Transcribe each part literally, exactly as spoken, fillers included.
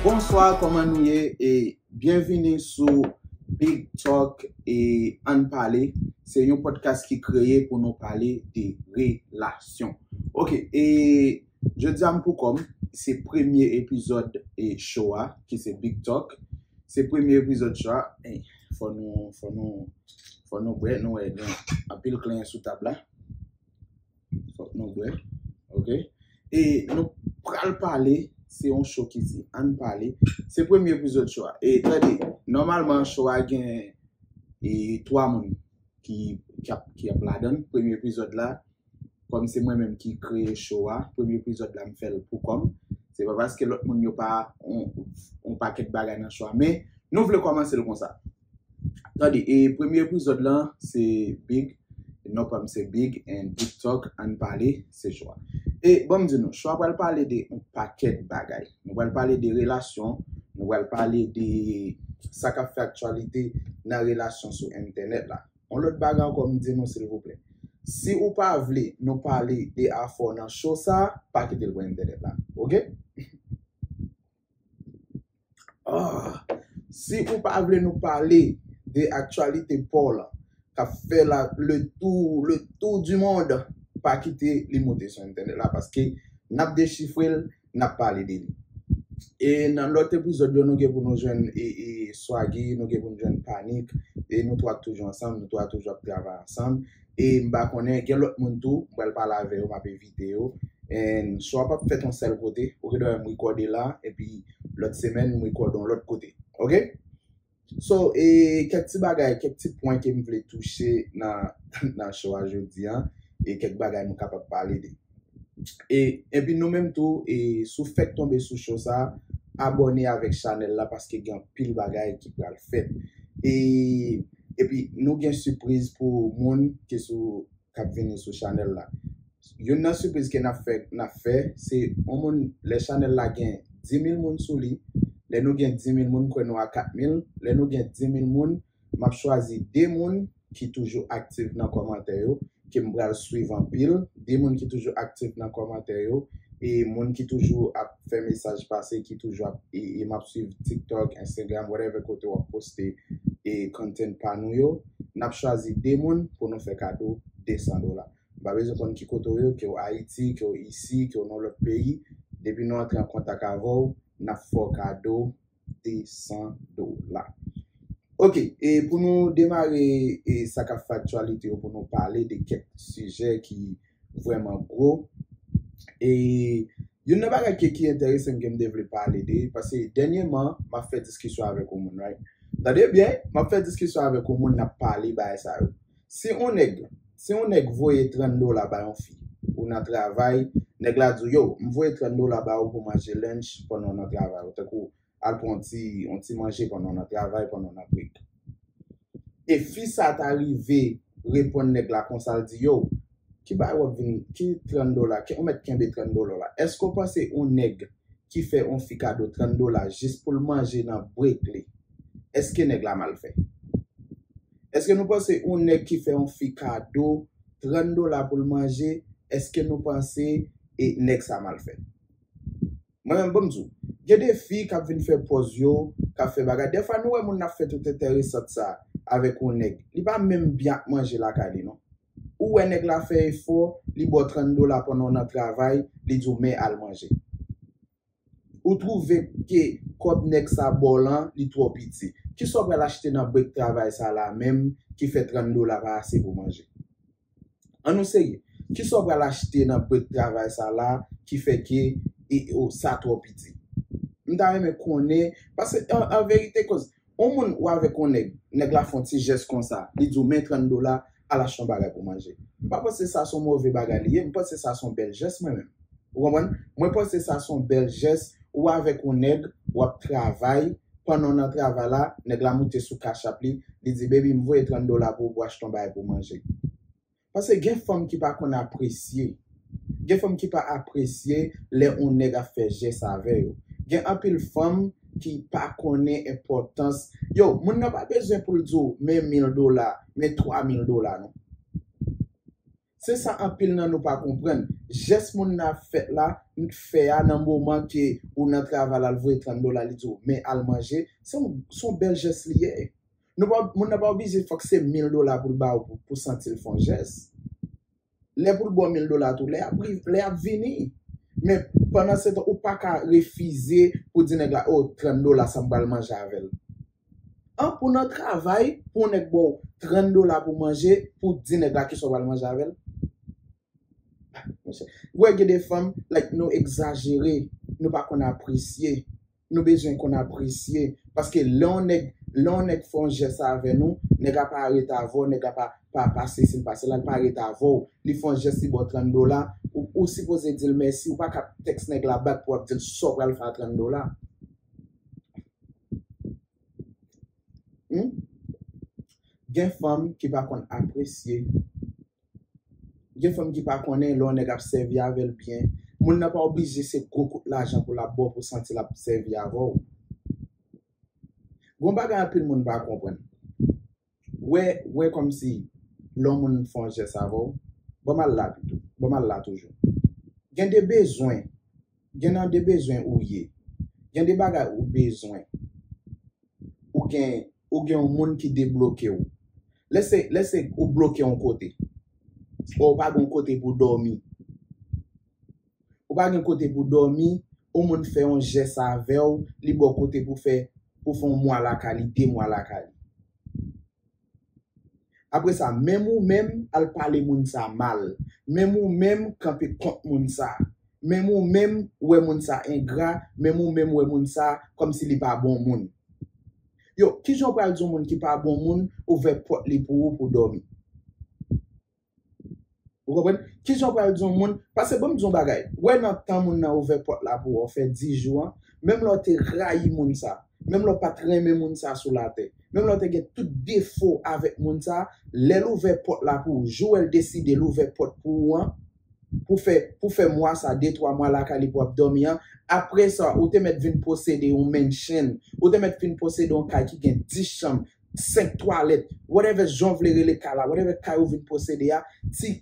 Bonswa, kòman nou ye? E byenvini sou Big Talk e Ann Pale. Se yon podcast ki kreye pou nou pale de relasyon. Ok, e jodi a m pou kò m, se premye epizòd e show a, ki se Big Talk. Se premye epizòd show a. Ey, fò nou, fò nou, fò nou bwè, nou wè gen anpil klenyen sou tab la. Fòk nou bwè. Ok. E nou pral pale, se yon show ki di Ann Pale. Se premye epizòd show a. E tande, nòmalman show a gen e twa moun ki, ki ap, ki ap ladan l. Premye epizòd la, kòm se mwen menm ki kreye show a, premye epizòd la m fè l pou kò m. Se pa paske lòt moun yo pa yon, yon pakèt bagay nan show a, men nou vle kòmanse l konsa. Tande, e premye epizòd lan se Big, non pa m se Big and Big Talk, Ann Pale, se show a. E ban m di nou, show a pral pale de yon pakèt bagay. Nou pral pale de relasyon, nou pral pale de sa k ap fè aktyalite nan relasyon sou entènèt la. Yon lòt bagay ankò m di nou silvouplè. Si ou pa vle nou pale de afè w nan show sa, pa kite l pou entènèt la. Ok? Ah, si ou pa vle nou pale de aktyalite pa w la, k ap fè la, le tour, le tour du monde, pa kite li moute sou entènèt la, paske n ap dechifre l, n ap pale de li. E nan lòt epizòd yo, nou gen pou nou jwenn e, e Swaggy, nou gen pou nou jwenn Panic, e nou twa toujou ansanm, nou twa toujou ap travay ansanm. E m pa konnen, gen lòt moun tou, m pral pale avè yo, m ap envite yo. And show a p ap fèt yon sèl kote, ou gen dwa wè m rekòde la, epi lòt semèn, m rekòde yon lòt kote. Ok? So, e kèk ti bagay, kèk ti pwen ke m vle touche nan, nan show a jodi a, e kèk bagay nou kapab pale de. E, epi nou menm tou, e, si w fèk tonbe sou show sa, abòne avèk chanèl la paske gen anpil bagay ki pral fèt. E, epi nou gen sipriz pou moun ki sou, k ap vini sou chanèl la. Youn nan sipriz ke n ap fè, n ap fè, se yon moun, lè chanèl la gen dis mil moun sou li, lè nou gen dis mil moun, m kwè nou a kat mil, lè nou gen dis mil moun, m ap chwazi de moun ki toujou aktif nan kòmantè yo, ke m pral swiv anpil, de moun ki toujou aktif nan kòmantè yo, e moun ki toujou ap fè mesaj pase, ki toujou ap, e, e m ap swiv TikTok, Instagram, whatever kote w ap poste, e content pa nou yo, n ap chwazi de moun pou nou fè kado de san dola. M pa bezwen konn ki kote w ye, ke w Ayiti, ke w isi, ke w nan lòt peyi. Depi nou antre an kontak avè w, n ap fè w kado de san dola. Ok, e pou nou demare e sa k ap fè aktyalite yo, pou nou pale de kèk sijè ki vrèman gwo. E youn nan bagay ki, ki enterese m ke m te vle pale de, paske dènyèman, m ap fè diskisyon avèk yon moun, right? Tande byen, m ap fè diskisyon avèk yon moun, n ap pale bagay sa yo. Si yon nèg, si yon nèg voye trant dola ba yon fi, ou nan travay, nèg la di w, yo, m voye trant dola ba ou pou manje lunch pandan w nan travay, ou tankou al pran yon ti, yon ti manje pandan w nan travay, pandan w nan break. E fi sa ta rive reponn nèg la konsa, l di, yo, ki bagay w ap vin, ki trant dola, ke, ou mèt kenbe trant dola w la. Èske w panse yon nèg ki fè yon fi kado trant dola jis pou l manje nan break li, èske nèg la mal fè? Èske nou panse yon nèg ki fè yon fi kado trant dola pou l manje, èske nou panse e nèg sa mal fè? Mwen menm, ban m di w, gen de fi k ap vin fè pòz yo, k ap fè bagay. Dèfwa nou wè moun nan ap fè tout enteresant sa avèk yon nèg. Li pa menm byen ap manje lakay li, non. Ou wè nèg la fè efò, li ba w trant dola pandan w nan travay, li di w, men al manje. Ou twouve ke kòb nèg sa ba w lan, li twò piti. Kisa w pral achte nan break travay sa la menm ki fè trant dola pa ase pou manje? An nou serye. Kisa w pral achte nan break travay sa la ki fè ke e, o, sa twò piti? M ta renmen konnen, paske an, an verite, koz, yon moun ou avèk yon nèg, nèg la fè yon ti jès konsa, li di w, men trant dola, al achte yon bagay pou manje. M pa panse sa se yon move bagay li ye, m panse sa se yon bèl jès mwen menm. Ou konprann? Mwen panse sa se yon bèl jès, ou avèk yon nèg, w ap travay, pandan w nan travay la, nèg la moute sou Cash App li, li di, baby, m voye trant dola pou ou pou achte yon bagay pou manje. Paske gen fanm ki pa konn apresye. Gen fanm ki pa apresye lè yon nèg ap fè jès avè yo. Gen anpil fanm ki pa konnen enpòtans. Yo, moun nan pa bezwen pou l di w, men mil dola, men twa mil dola, non. Se sa anpil nan nou pa konprann. Jès moun nan ap fèt la, fè a nan moman ke ou nan travay la, l voye trant dola, li di w, "Men al manje," se yon, se yon bèl jès li ye. Nou pa, moun nan pa oblije fòk se mil dola pou l ba w pou, pou santi l fè yon jès. Lè pou l ba w mil dola tou, lè y ap, lè y ap vini. Men pandan se tan, ou pa ka refize pou di nèg la, "O, trant dola, sa m pral manje avè l." An, pou nan travay, pou yon nèg ba w trant dola pou manje, pou di nèg la kisa w pral manje avè l. Monchè. Ou wè gen de fanm, like, nou egzajere, nou pa konn apresye. Nou bezwen konn apresye. Paske lè yon nèg, lè yon nèg fè yon jès avè nou, nèg la pa ret avè w, nèg la pa, pa, pa sesi l, pa sela, l pa ret avè w. Li fè yon jès, li ba w trant dola, ou, ou sipoze di l mèsi, ou pa ka tèks nèg la bak pou w ap di l sa w pral fè a trant dola. Hmm? Gen fanm ki pa konn apresye. Gen fanm ki pa konnen lè yon nèg ap sèvi avè l byen. Moun nan pa oblije se gwo kout lajan pou l ap ba w pou santi l ap sèvi avè w. Gon bagay anpil moun pa konprann. Wè, wè kòmsi lè yon moun fè yon jès avè w, ban m al la pito, ban m al la toujou. Gen de bezwen, gen nan de bezwen ou ye. Gen de bagay ou bezwen. Ou gen, ou gen yon moun ki debloke w. Lè se, lè se ou bloke yon kote. Ou pa gen yon kote pou dòmi. Ou pa gen kote pou dòmi, yon moun fè yon jès avè w, li ba w kote pou fè, pou fè yon mwa lakay li, de mwa lakay li. Apre sa, menm ou menm, al pale moun sa mal. Menm ou menm, kanpe kont moun sa. Menm ou menm, wè moun sa engra. Menm ou menm, wè moun sa kòmsi li pa bon moun. Yo, kijan w pral di yon moun ki pa bon moun, ouvè pòt li pou ou pou dòmi? Ou konprann? Kijan w pral di yon moun, paske ban m di yon bagay, wè nan tan moun nan ouvè pòt la pou ou, ou fè dis jou an, menm lè w te rayi moun sa, menm lè w pa t renmen moun sa sou latè, menm lè w te gen tout defo avèk moun sa, lè l ouvè pòt la pou ou, jou w wè l deside l ouvè pòt pou ou an, pou fè, pou fè mwa sa, de, twa mwa lakay li pou w ap dòmi an, apre sa, ou te mèt vin posede yon mansion, ou te mèt vin posede yon kay ki gen dis chanm, senk twalèt, whatever jan w vle rele kay la, whatever kay ou vin posede a, ti,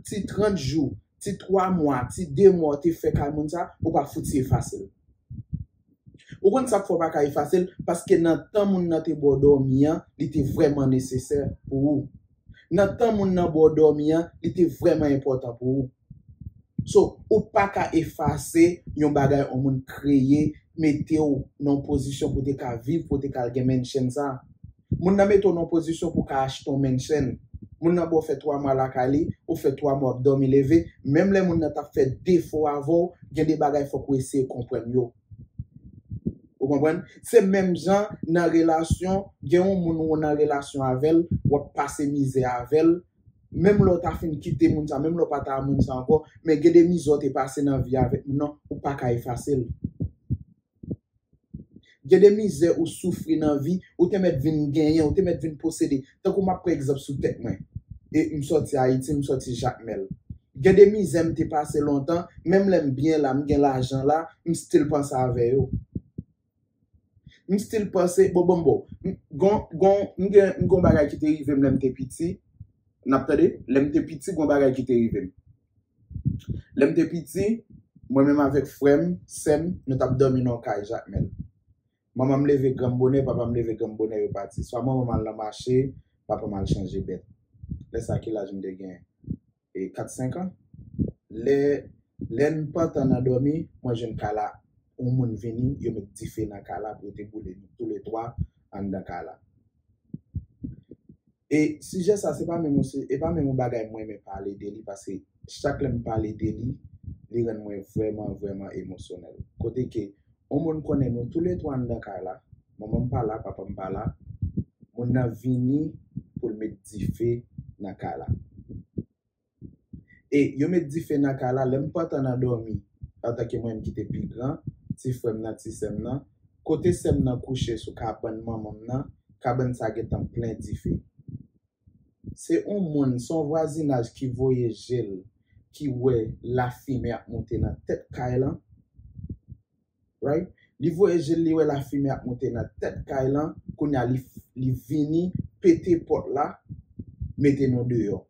ti trant jou, ti twa mwa, ti de mwa w te fè kay moun sa, ou pa fouti efase l. Ou konn sa k fè w pa ka efase l? Paske nan tan moun nan te ba w dòmi an, li te vrèman nesesè pou ou. Nan tan moun nan ba w dòmi an, li te vrèman enpòtan pou ou. So, ou pa ka efase yon bagay yon moun kreye, mete w nan yon pozisyon pou w te ka viv, pou w te ka al gen mansion sa. Moun nan mete w nan yon pozisyon pou w ka achte yon mansion. Moun nan ba w fè twa mwa lakay li, ou fè twa mwa w ap dòmi leve. Menm lè moun nan t ap fè defo avè w, gen de bagay fòk ou eseye konprann yo. Ou konprann? Se menm jan nan relasyon, gen yon moun ou nan relasyon avè l, w ap pase mizè avè l, menm lè w ta fin kite moun sa, menm lè w pa ta moun sa ankò, men gen de mizè w te pase nan vi avèk moun nan, ou pa ka efase l. Gen de mizè ou soufri nan vi, ou te mèt vin genyen, ou te mèt vin posede. Tankou m ap pran egzanp sou tèt mwen. E m sòti Ayiti, m sòti Jakmèl. Gen de mizè m te pase lontan, menm lè m byen la, m gen lajan la, m still panse avè yo. M still panse, bon, bon, bon. M, gon, gon, m gen, m gon bagay ki te rive m lè m te piti. N ap tande? Lè m te piti, gon bagay ki te rive m. Lè m te piti, mwen menm avèk frè m, sè m, nou t ap dòmi nan yon kay Jakmèl. Manman m leve granm bonè, papa m leve granm bonè, yo pati. Swa manman m al nan mache, papa m al chanje bèt. Lè sa ki laj m te genyen? E kat senk an. Lè, lè n pantan nan dòmi, mwen jwenn kay la, yon moun vini, yo met dife nan kay la pou yo te boule nou toulètwa anndan kay la. E sijè sa, se pa menm yon si-, e pa menm yon bagay mwen renmen pale de li, paske chak lè m pale de li, li rann mwen vrèman, vrèman emosyonèl. Kote ke yon moun konnen nou toulètwa anndan kay la, manman m pa la, papa m pa la, moun nan vini pou l met dife nan kay la. E yo met dife nan kay la, lè m pantan nan dòmi, antanke mwen menm ki te pi gran, ti frè m nan, ti sè m nan, kote sè m nan kouche sou kabann manman m nan, kabann sa gentan plen dife. Se yon moun, se yon vwazinaj ki voye je l, ki wè lafimen ap monte nan tèt kay lan. Right? Li voye je l, li wè lafimen ap monte nan tèt kay lan, kounye a li, li vini pete pòt la, mete nou deyò.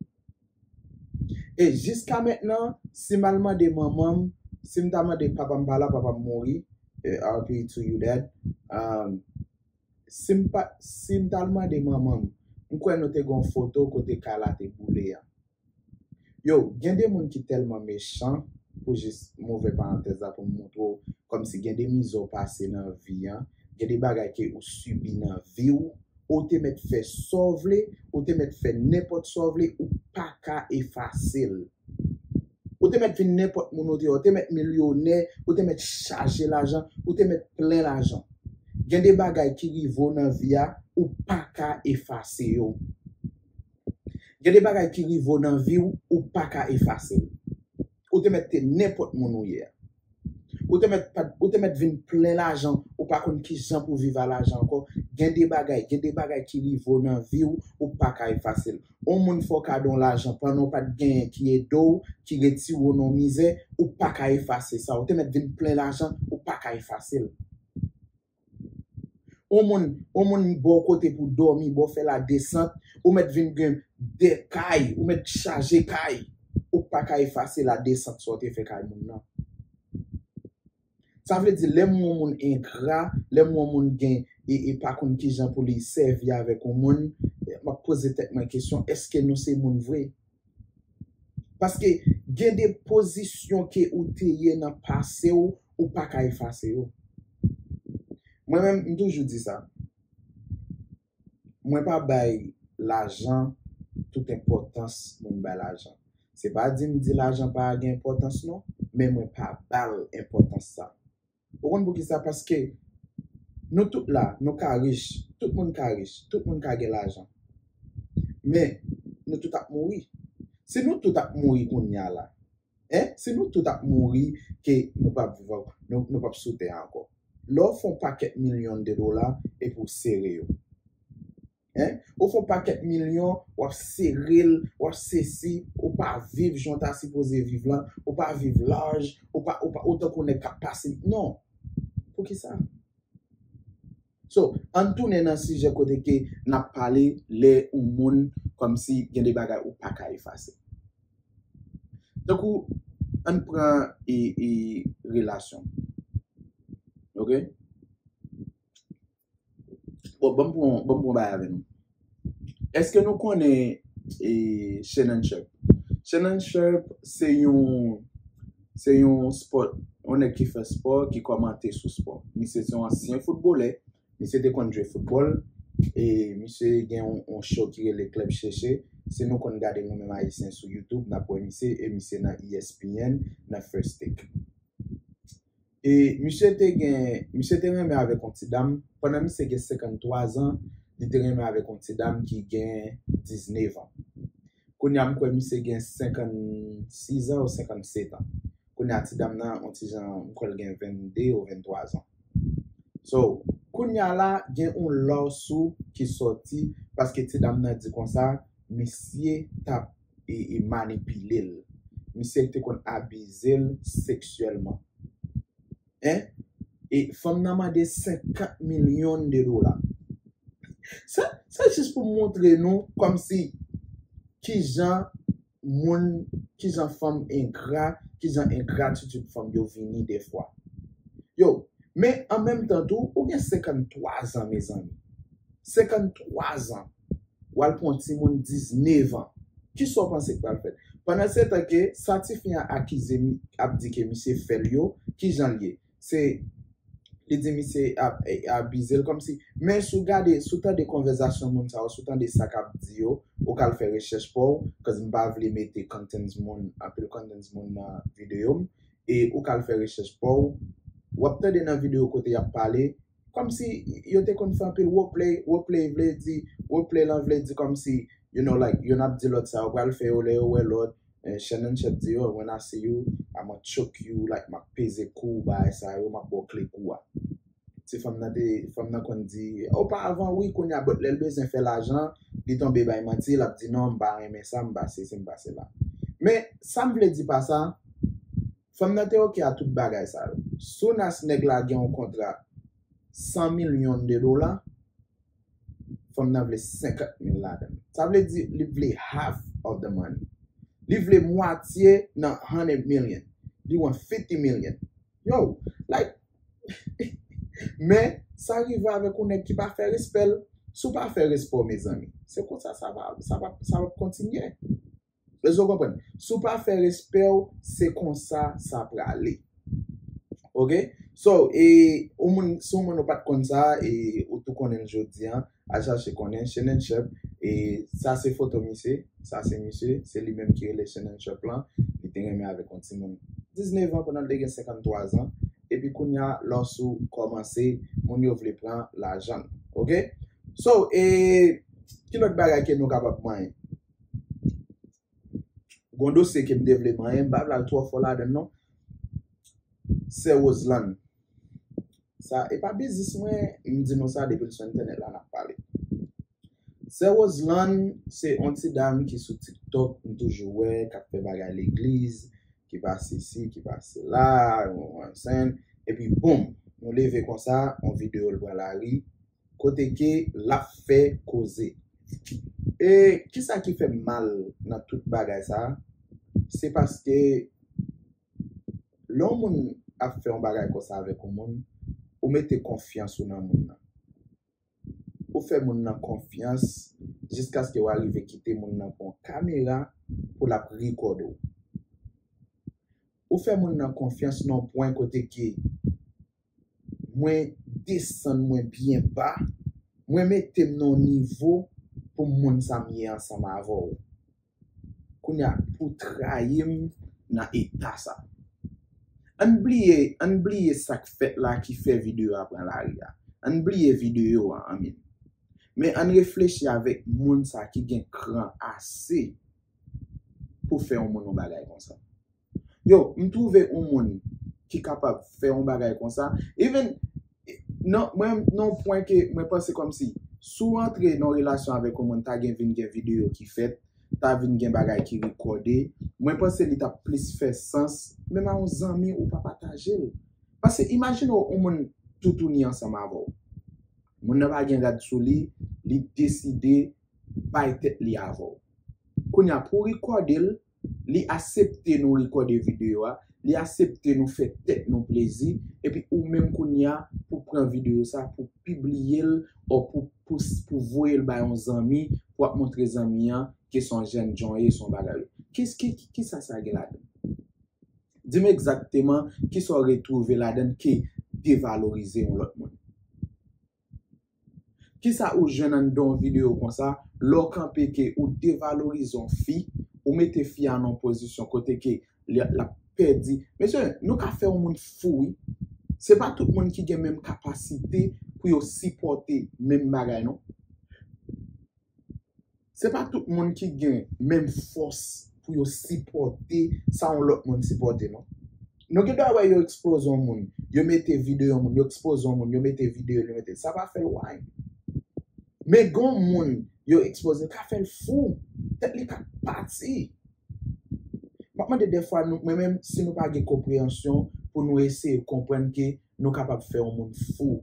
E jiska mentnan, si m al mande manman m, si m ta mande papa m pa la, papa m mouri, eh, R I P to you, dad. Um, si m pa, si m t al mande manman m, m kwè nou te gen yon foto kote kay la te boule a. Yo, gen de moun ki tèlman mechan, pou jis move parantèz la pou m montre w, kòmsi gen de mizè w pase nan vi an, gen de bagay ke ou sibi nan vi w, ou te mèt fè sa w vle, ou te mèt fè nenpòt sa w vle, ou pa ka efase l. Ou te mèt vin nenpòt moun ou te ye, ou te mèt milyonè, ou te mèt chaje lajan, ou te mèt plen lajan. Gen de bagay ki rive w nan vi a, ou pa ka efase yo. Gen de bagay ki rive w nan vi w, ou pa ka efase l. Ou te mèt te nenpòt moun ou ye a. Ou te mèt pa, ou te mèt vin plen lajan, ou pa konn kijan pou viv a lajan ankò. Gen de bagay, gen de bagay ki rive w nan vi w, ou pa ka efase l. Yon moun fè w kado yon lajan, pandan w pa t genyen, ki ede w, ki retire w nan yon mizè, ou pa ka efase sa. Ou te mèt vin plen lajan, ou pa ka efase l. Yon moun, yon moun ba w kote pou dòmi, ba w fè ladesant, ou mèt vin gen de kay, ou mèt chaje kay, ou pa ka efase ladesant sa w te fè kay moun nan. Sa vle di, lè m wè yon moun engra, lè m wè yon moun gen, e, e pa konn kijan pou li sèvi avèk yon moun, m ap poze tèt mwen kesyon, èske nou se moun vre? Paske gen de pozisyon ke ou te ye nan pase w, ou pa ka efase yo. Mwen menm, m toujou di sa. Mwen pa bay lajan tout enpòtans moun bay lajan. Se pa di m di lajan pa gen enpòtans non, men mwen pa ba l enpòtans sa. Ou konn poukisa? Paske nou tout la, nou ka rich, tout moun ka rich, tout moun ka gen lajan. Men, nou tout ap mouri. Si nou tout ap mouri kounye a la, en, si nou tout ap mouri, ke nou p ap viv ankò, nou, nou p ap sou tè a ankò. Lè w fè yon pakèt milyon de dola, epi w sere yo. En, ou fè yon pakèt milyon, w ap sere l, w ap sesi, ou pa viv jan w ta sipoze viv lan, ou pa viv laj, ou pa, ou pa, ou tankou nèg k ap pase. Non. Poukisa? So, ann tounen nan sijè kote ke n ap pale lè yon moun kòmsi gen de bagay ou pa ka efase. Tankou, ann pran e, e relasyon. Ok? Bon, ban m pran, ban m pran bagay avè nou. Èske nou konnen e, Shannon Sharpe? Shannon Sharpe se yon, se yon spò, yon nèg ki fè spò, ki kòmante sou spò. Misye se yon ansyen foutbolè. Misye te konn jwe foutbòl. E misye gen yon, yon show ki rele Club Cheche. Si nou konn gade nou menm Ayisyen sou YouTube, n ap wè misye, e misye nan E S P N, nan First Take. E misye te gen, misye te renmen avèk yon ti dam. Pandan misye gen senkanntwa zan, li te renmen avèk yon ti dam ki gen diznèf an. Kounye a, m kwè misye gen senkannsizan ou senkannsèt an. Kounye a, ti dam nan, yon ti jan, m kwè l gen vennde ou venntwa zan. So, kounye a la, gen yon lawsuit ki sòti paske ti dam nan di konsa, misye t ap e, e manipile l. Misye te konn abize l seksyèlman. En? E fanm nan mande senkant milyon de dola. Sa, sa jis pou montre nou kòmsi kijan moun, kijan fanm engra, kijan engratitid fanm yo vini defwa. Yo, men an menm tan tou, ou gen senkanntwa zan, mezanmi. Senkanntwa zan. W al pran yon timoun diznèf an. Kisa w panse k pral fèt? Pandan se tan ke sa tifi an akize mi, ap di ke misye fè l yo, kijan l ye? Se, li di misye ap, e, abize l kòmsi. Men si w gade, si w tande konvèsasyon moun sa yo, si w tande sa k ap di yo, ou ka al fè rechèch pa w, cause m pa vle mete contents moun, anpil contents moun nan videyo m, e ou ka al fè rechèch pa w, w ap tande nan videyo kote y ap pale, kòmsi yo te konn fè anpil roleplay, roleplay vle di, roleplay lan vle di kòmsi, you know, like, youn ap di lòt sa yo pral fè yo lè yo wè lòt, eh, Shannon Sharpe di, "Oh, when I see you, I'ma choke you, like, m ap peze kou w, bagay sa yo, m ap ba w kle kou a." Ti fanm nan te, fanm nan konn di, oparavan, wi, kounye a, but lè l bezwen fè lajan, li tonbe bay manti, l ap di, "Non, m pa renmen sa, m pa sesi, m pa sela." Men, sa m vle di pa sa, fanm nan te oke a tout bagay sa yo. Soon as nèg la gen yon kontra san milyon de dola, fanm nan vle senkant mil ladan l. Sa vle di, li vle half of the money. Li vle mwatye nan hundred million. Li want fifty million. Yo, like, men, sa rive avèk yon nèg ki pa fè respè l. Si w pa fè respè w, mezanmi, se konsa sa va, sa va, sa va kontinye. Èske w konprann? Si w pa fè respè w, se konsa sa prale. Ok? So, e, ou moun, si w moun ou pa t konn sa, e, ou tou konnen l jodi a, al chache konnen, Shannon Sharpe, e, sa se foto misye, sa se misye, se li menm ki rele Shannon Sharpe lan, li te renmen avèk yon timoun diznèf an pandan l te gen senkanntwa zan, epi kounye a, lòs ou kòmanse, moun yo vle pran lajan l. Ok? So, e, ki lòt bagay ke nou kapab manyen? Gon dosye ke m te vle manyen, m pa vle al twò fò ladan l non. Sè Roseland. Sa, e pa biznis mwen, m di nou sa depi l sou entènèt la n ap pale. Sè Roseland, se yon ti dam ki sou TikTok, m toujou wè, k ap fè bagay legliz, ki pa sesi, ki pa sela, yon ansent, epi boum, nou leve konsa, yon videyo l pran lari, kote ke l ap fè koze. E kisa ki fè m mal nan tout bagay sa? Se paske lè yon moun ap fè yon bagay konsa avèk yon moun, ou mete konfyans ou nan moun nan. Ou fè moun nan konfyans jiskaske w arive kite moun nan pran kamera pou l ap rekòde w. Ou fè moun nan konfyans nan yon pwen kote ke mwen desann mwen byen ba, mwen mete m nan yon nivo pou moun sa m ye ansanm avè w. Kounye a, pou trayi m nan eta sa. Ann bliye, ann bliye sa k fèt la ki fè videyo a pran lari a. Ann bliye videyo a, anmyè. Men ann reflechi avèk moun sa ki gen kran ase pou fè yon moun yon bagay konsa. Yo, m twouve yon moun ki kapab fè yon bagay konsa. Even, non, mwen, nan yon pwen ke mwen panse kòmsi, si w antre nan yon relasyon avèk yon moun, ta gen vin gen videyo ki fèt, ta vin gen bagay ki rekòde, mwen panse li t ap plis fè sans, menm a yon zanmi ou pa pataje l. Paske imajine w yon moun toutouni ansanm avè w. Moun nan pa gen rad sou li, li deside bay tèt li avè w. Kounye a, pou w rekòde l, li aksepte nou rekòde videyo a, li aksepte nou fè tèt nou plezi, epi ou menm kounye a, pou pran videyo sa, pou pibliye l, ou pou, pou, pou voye l bay yon zanmi, pou ap montre zanmi an ke se yon jènjan w ye, se yon bagay. Ki, ki, ki, kisa sa gen ladan? Di m egzakteman kisa w retwouve ladan ke devalorize yon lòt moun. Kisa ou jwenn anndan yon videyo konsa, lè w kanpe ke ou devalorize yon fi, ou mete fi a nan yon pozisyon kote ke li, l ap pèdi. Mesye, nou ka fè yon moun fou, wi. Se pa tout moun ki gen menm kapasite pou yo sipòte menm bagay, non. Se pa tout moun ki gen menm fòs pou yo sipòte sa yon lòt moun sipòte, non. Nou gen dwa wè yo eksploze yon moun, yo mete videyo yon moun, yo eksploze yon moun, yo mete videyo l, yo mete, sa pa fè l why. Men gen yon moun, yo eksploze, ka fè l fou, tèt li ka pati. M ap mande dèfwa, nou, mwen menm, si nou pa gen konpreyansyon pou nou eseye konprann ke nou kapab fè yon moun fou.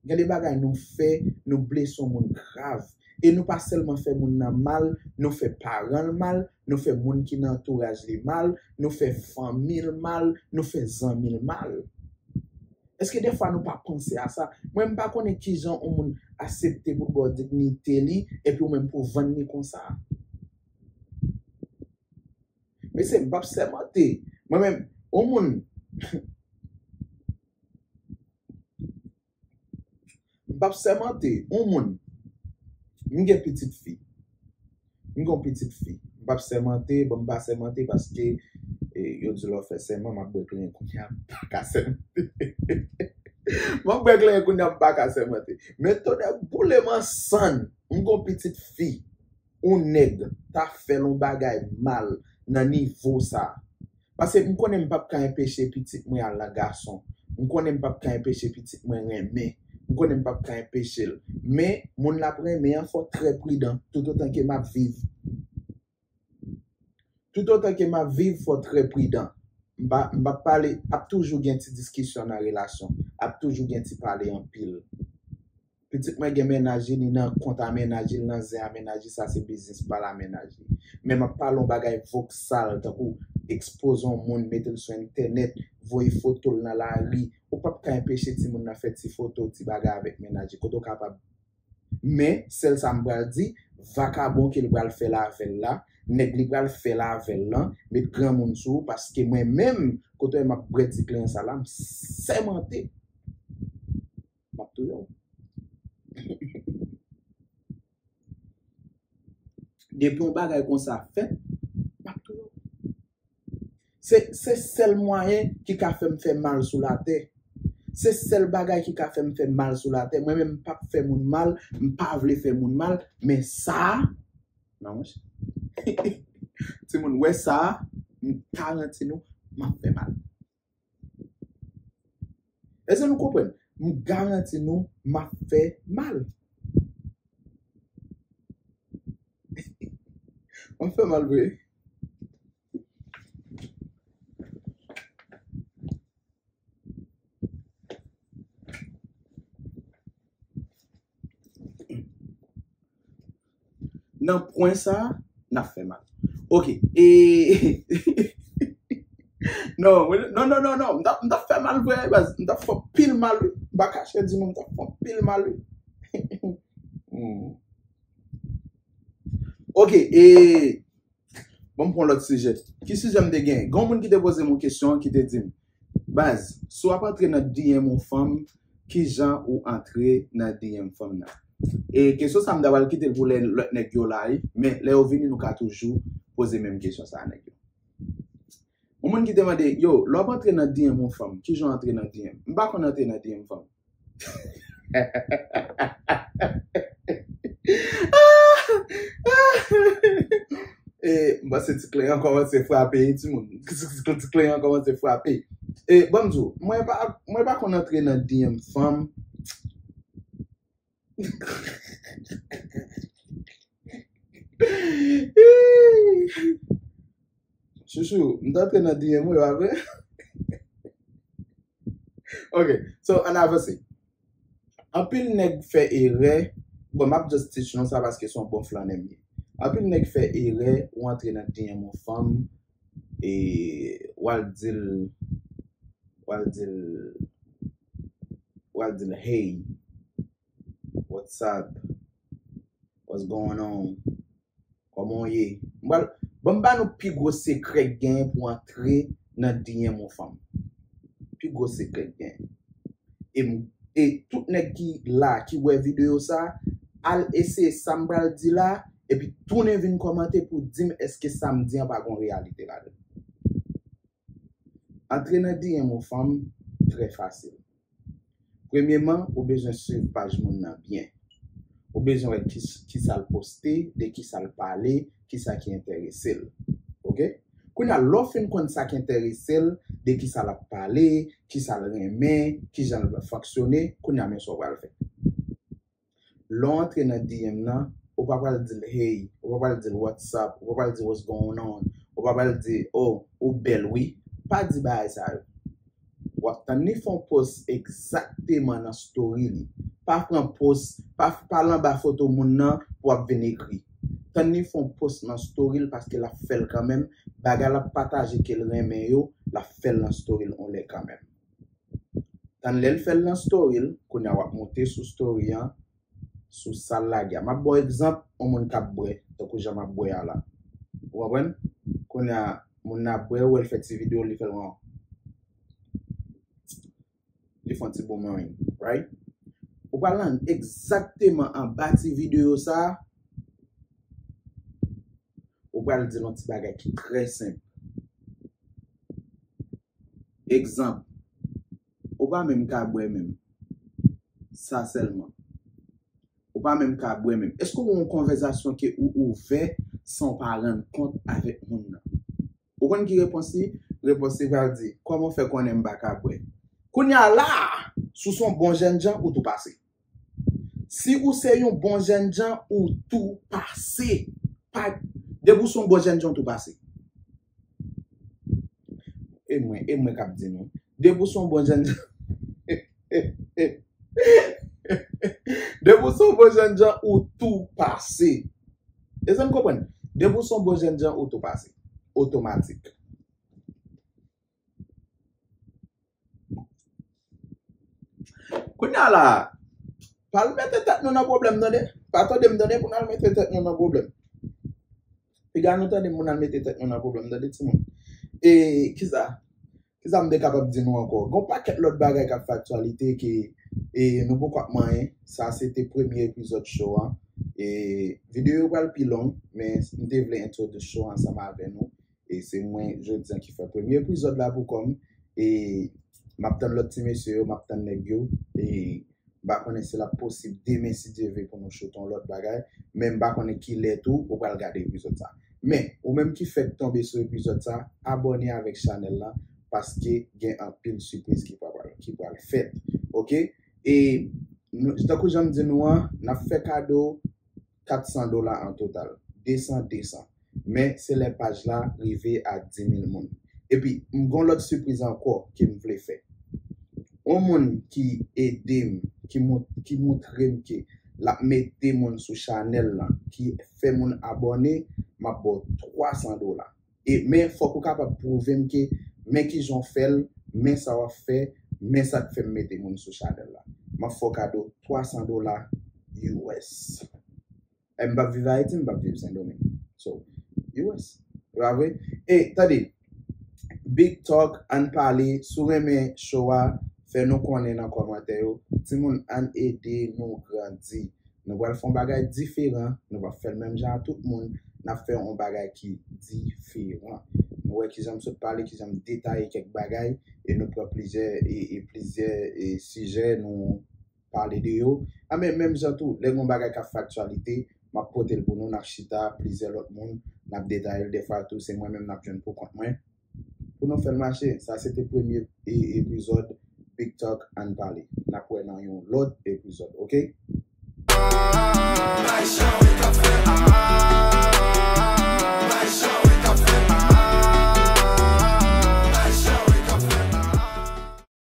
Gen de bagay nou fè, nou blese yon moun grav. E nou pa sèlman fè moun nan mal, nou fè paran l mal, nou fè moun ki nan antouraj li mal, nou fè fanmi l mal, nou fè zanmi l mal. Èske dèfwa nou pa panse a sa? Mwen, m pa konnen kijan yon moun aksepte pou l ba w diyite li, epi ou menm pou w vann li konsa. Mesye, m p ap sèmante. Mwen menm, yon moun, m p ap sèmante, yon moun, m gen pitit fi. M gen yon pitit fi. M p ap sèmante, bon, m pa sèmante paske, e, yo di lè w fè sèman, m ap brek lenyen kounye a, m pa ka sèmante. M ap brek lenyen kounye a, m pa ka sèmante. Men tonnè boule m ansann, m gen yon pitit fi. Yon nèg ta fè l yon bagay mal nan nivo sa. Paske m konnen m p ap ka enpeche pitit mwen al nan gason. M konnen m p ap ka enpeche pitit mwen renmen. M konnen m p ap ka enpeche l. Men, moun l ap renmen an, fò w trè pridan toutotan ke m ap viv. Toutotan ke m ap viv, fò w trè pridan. M pa, m p ap pale, ap toujou gen ti diskisyon nan relasyon. Ap toujou gen ti pale anpil. Pitit mwen gen mennaj li, li nan kont a mennaj li, li nan zen a mennaj li, sa se biznis pa l a mennaj li. Men m ap pale yon bagay voksal, tankou ekspoze yon moun, mete l sou entènèt, voye foto l nan lari. Ou p ap ka enpeche timoun nan fè ti foto, ti bagay avèk mennaj li. Kote w kapab. Men, sèl sa m pral di, vakabon ke l pral fè l avè l la, nèg li pral fè l avè l lan, met granmoun sou ou, paske mwen menm, kote w wè m ap bwè ti klen sa la, m sèmante. M ap touye w. Depi yon bagay konsa fèt, m ap touye w. Se, se sèl mwayen ki ka fè m fè mal sou latè. Se sèl bagay ki ka fè m fè mal sou latè. Mwen menm, m p ap fè moun mal, m pa vle fè moun mal, men sa a, non, monchè. Timoun, wè sa a, m garanti nou, m ap fè mal. Èske nou konprann? M garanti nou, m ap fè mal. M ap fè mal vre. Nan pwen sa a, n ap fè mal. Ok. E, non, non, non, non, non. M t ap, m t ap fè mal vre, baz. M t ap fè pil mal, wi. M pa kache di nou, m t ap fè pil mal, wi. Hmm. Ok, e, bon, m pran lòt sijè. Ki sijè m te gen? Gen yon moun ki te poze m yon kesyon, ki te di m, baz, si w ap antre nan D M yon fanm, kijan ou antre nan D M fanm nan? E kesyon sa a, m ta pral kite l pou lè lòt nèg yo la, wi. Men lè yo vini, nou ka toujou poze menm kesyon sa a nèg yo. Yon moun ki te mande, yo, lè w ap antre nan D M yon fanm, kijan w antre nan D M? M pa konn antre nan D M fanm. E, m panse ti klen an kòmanse frape, wi, timoun. Ti klen an kòmanse frape. E, ban m di w, mwen pa, mwen pa konn antre nan D M fanm. Chouchou, m t antre nan D M ou, e pa vre? Ok, so, ann avanse. Anpil nèg fè erè, bon, m ap just teach nou sa paske se yon bon flannè m ye. Anpil nèg fè erè, ou antre nan D M yon fanm, e w al di l, w al di l, w al di l, hey, what's up? What's going on? Kòman w ye? M pral, ban m ba nou pi gwo sekrè k genyen pou antre nan D M yon fanm. Pi gwo sekrè k genyen. E, m- e tout nèg ki la, ki wè videyo sa, al eseye sa m pral di la, epi tounen vin kòmante pou di m èske sa m di an pa gen reyalite ladan l. Antre nan D M yon fanm, trè fasil. Premyeman, ou bezwen swiv paj moun nan byen. Ou bezwen wè ki, kisa l poste, de kisa l pale, kisa ki enterese l. Ok? Kounye a, lè w fin konn sa k enterese l, de kisa l ap pale, kisa l renmen, kijan l fonksyone, kounye a, men sa w pral fè. Lè w antre nan D M nan, ou pa pral di l hey, ou pa pral di l what's up, ou pa pral di what's going on, ou pa pral di oh, ou bèl wi. Pa di bagay sa yo. W ap tann li fè yon post egzakteman nan story li. Pa pran post, pa, pa l anba foto moun nan pou w ap vin ekri. Tann li fè yon post nan story l paske l ap fè l kanmenm. Bagay l ap pataje ke l renmen yo, l ap fè l nan story l yon lè kanmenm. Tann lè l fè l nan story l, kounye a w ap monte sou story an, sou sa l lage a. M ap ba w egzanp, yon moun k ap bwè, tankou jan m ap bwè a la. Ou konprann? Kounye a, moun nan ap bwè, ou wè l fè ti videyo, li fè l yon, li fè yon ti boomerang, right? Ou pral nan egzakteman anba ti videyo sa a, ou pral di l yon ti bagay ki trè senp. Egzanp, ou pa menm ka bwè menm. Sa sèlman. Ou pa menm ka bwè menm. Èske w gen yon konvèsasyon ke ou ouvè san w pa rann kont avèk moun nan? Ou konn ki repons li? Repons li pral di, kòman w fè konnen m pa ka bwè? Kounye a la, si w se yon bon jènjan, ou tou pase. Si ou se yon bon jènjan, ou tou pase. Pa, depi w se yon bon jènjan, ou tou pase. E mwen, e mwen k ap di nou. Depi w se yon bon jènjan, depi w se yon bon jènjan, ou tou pase. Depi w se yon bon jènjan, ou tou pase. Èske n konprann? Depi w se yon bon jènjan, ou tou pase. Otomatik. Kounye a la, pa al mete tèt nou nan pwoblèm, tande. Pa tande m, tande, pou n al mete tèt nou nan pwoblèm. Piga nou tande moun al mete tèt nou nan pwoblèm, tande, timoun. E, kisa? Kisa m te kapab di nou ankò? Gon pakèt lòt bagay k ap fè aktyalite ke, e, nou poko ap manyen. Sa se te premye epizòd show an. E, videyo yo pral pi long, men m te vle entwodui show ansanm avè nou. E se mwen, jodi a, ki fè premye epizòd la pou kò m. E m ap tann lòt ti mesye yo, m ap tann nèg yo. E m pa konnen si l ap posib demen, si Dye vle, pou nou shoot yon lòt bagay. Men m pa konnen kilè tou ou pral gade epizòd sa. Men, ou menm ki fèk tonbe sou epizòd sa, abòne avèk chanèl la, paske gen anpil sipriz ki pral, ki pral fèt. Oke? E nou, tankou jan m di nou an, n ap fè kado kat san dola an total. De san, de san. Men se lè paj la rive a di mil moun. Epi, m gon lòt sipriz ankò ke m vle fè. Yon moun ki ede m, ki mont-, ki montre m ke l ap mete moun sou chanèl lan, ki fè moun abòne, m ap ba w twa san dola. E, men fòk ou kapab pwouve m ke men kijan w fè l, men sa w ap fè, men sa k fè m mete moun sou chanèl la. M ap fè w kado twa san dola U S. E m p ap viv Ayiti, m p ap viv Sendomeng. So, U S. E pa vre? E, tande, Big Talk, ann pale, si w renmen show a, fè nou konnen nan kòmantè yo. Timoun, ann ede nou grandi. Nou pral fè yon bagay diferan, nou p ap fè l menm jan a tout moun, n ap fè yon bagay ki diferan. Nou wè kijan m sot pale, kijan m detaye kèk bagay, e nou pran plizyè, e, e plizyè, e sijè, nou pale de yo. A, men menm jan tou, lè gon bagay k ap fè aktyalite, m ap pote l pou nou, n ap chita, plizyè lòt moun, n ap detaye l. Dèfwa tou, se mwen menm n ap jwenn pou kont mwen. Pou nou fè l mache, sa se te premye e-, epizòd Big Talk Ann Pale. N ap wè nan yon lòt epizòd, oke?